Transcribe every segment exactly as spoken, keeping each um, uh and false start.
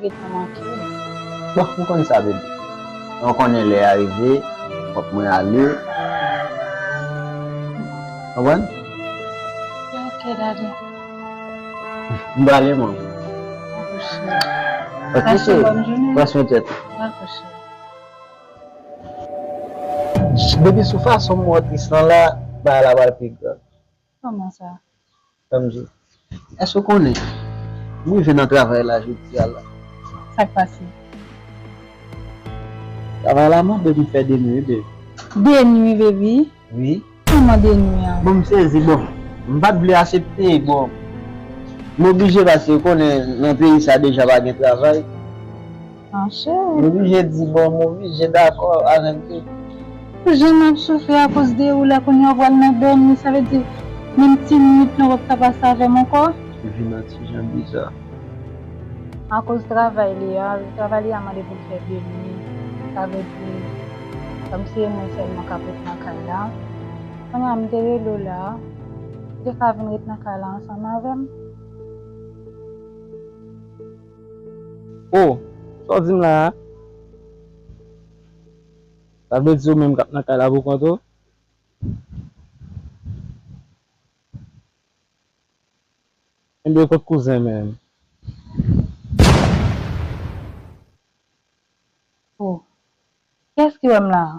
Ret nan manke. Bon, m konn sa, bebe. Ou konnen lè a rive, fòk mwen ale. Konprann? Ok, daddy. M prale, mwen. Dakò, cheri. Ok, cheri. Pase yon bòn jounen. Pran swen tèt ou. Dakò, cheri. Depi sou fason m wè w tris lan la, bagay la pral pi grav. Kòman sa? Tann m di w. Èske w konnen, m rive nan travay la jodi a la. Sa k pase? Travay la mande m fè de nwi, baby. De nwi, baby? Wi. Kòman de nwi an? Bon, m sezi, bon. M pa t vle aksepte, bon. M oblije paske w konnen nan peyi sa deja pa gen travay. An cheri. M oblije di, bon, m oblije dakò avèk li. Pou jan m ap soufri akoz de ou la, kounye a w pral nan dòmi, sa vle di, menm ti nwit lan w p ap ka pase avè m ankò? Ou vin an ti jan biza. Akoz travay li a, travay li a mande pou l fè de nwi. Sa vle di, kòmsi e mwen sèlman k ap ret nan kay la. Kounye a m te rele w la, ou te ka vin ret nan kay la ansanm avè m? O, sa w di m la a? Sa vle di ou menm k ap nan kay la pou kont ou? Enben, kot kouzen menm? O, kiyès ki wè m la a?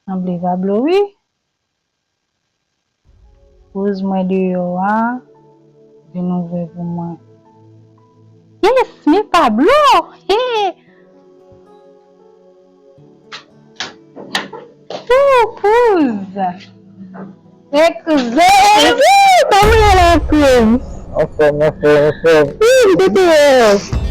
Sanble Pablo, wi. Poz mwen deyò a, vin ouvè pou mwen. Yes, mi Pablo! Hey! Ooh, kouz! Hey, kouz! Ooh, kòman w ye la, kouz? Anfòm, anfòm, anfòm. Wi, m te te.